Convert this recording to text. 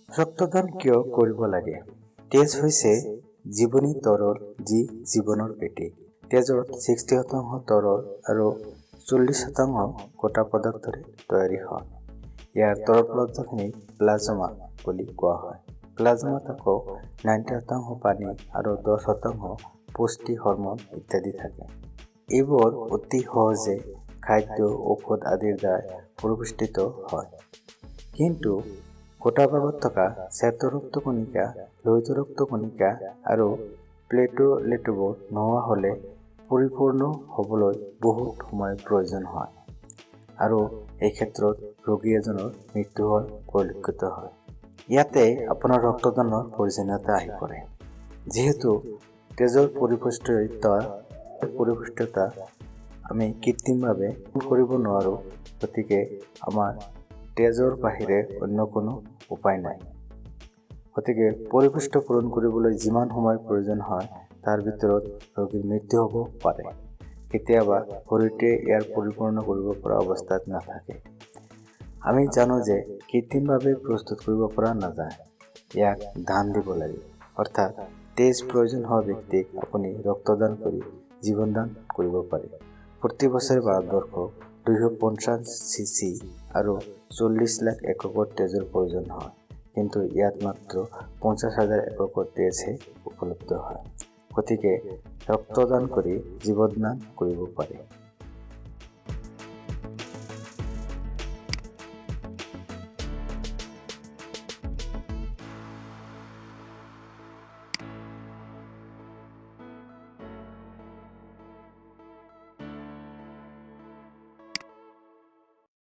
ৰক্তদান কিয় কৰিব লাগে? তেজ হৈছে জীৱনী তৰল, যি জীৱনৰ ভেটি। তেজত 60% তৰল আৰু 40% গোটা পদাৰ্থৰে তৈয়াৰী হয়। ইয়াৰ তৰল পদাৰ্থখিনিক প্লাজমা বুলি কোৱা হয়। প্লাজমাত আকৌ 90% পানী আৰু 10% পুষ্টি, হৰম'ন ইত্যাদি থাকে। এইবোৰ অতি সহজে খাদ্য, ঔষধ আদিৰ দ্বাৰা পৰিপুষ্টিত হয়। কিন্তু গোটা ভাগত থকা শ্বেত ৰক্তকণিকা, লোহিত ৰক্তকণিকা আৰু প্লেটলেটবোৰ নোহোৱা হ'লে পৰিপূৰ্ণ হ'বলৈ বহুত সময় প্ৰয়োজন হয় আৰু এই ক্ষেত্ৰত ৰোগী এজনৰ মৃত্যু হোৱাৰ পৰিলক্ষিত হয়। ইয়াতে আপোনাৰ ৰক্তদানৰ প্ৰয়োজনীয়তা আহি পৰে। যিহেতু তেজৰ পৰিপুষ্টতা আমি কৃত্ৰিমভাৱে কৰিব নোৱাৰোঁ, গতিকে আমাৰ তেজৰ বাহিৰে অন্য কোনো উপায় নাই। গতিকে পৰিপুষ্ট পূৰণ কৰিবলৈ যিমান সময় প্ৰয়োজন হয়, তাৰ ভিতৰত ৰোগীৰ মৃত্যু হ'ব পাৰে। কেতিয়াবা শৰীৰটোৱে ইয়াৰ পৰিপূৰ্ণ কৰিব পৰা অৱস্থাত নাথাকে। আমি জানো যে কৃত্ৰিমভাৱে প্ৰস্তুত কৰিব পৰা নাযায়, ইয়াক দান দিব লাগে। অৰ্থাৎ তেজ প্ৰয়োজন হোৱা ব্যক্তিক আপুনি ৰক্তদান কৰি জীৱনদান কৰিব পাৰে। প্ৰতি বছৰে ভাৰতবৰ্ষক 250 চি চি আৰু 40 লাখ এককৰ তেজৰ প্ৰয়োজন হয়। কিন্তু ইয়াত মাত্ৰ 50 হাজাৰ এককৰ তেজহে উপলব্ধ হয়। গতিকে ৰক্তদান কৰি জীৱনদান কৰিব পাৰে।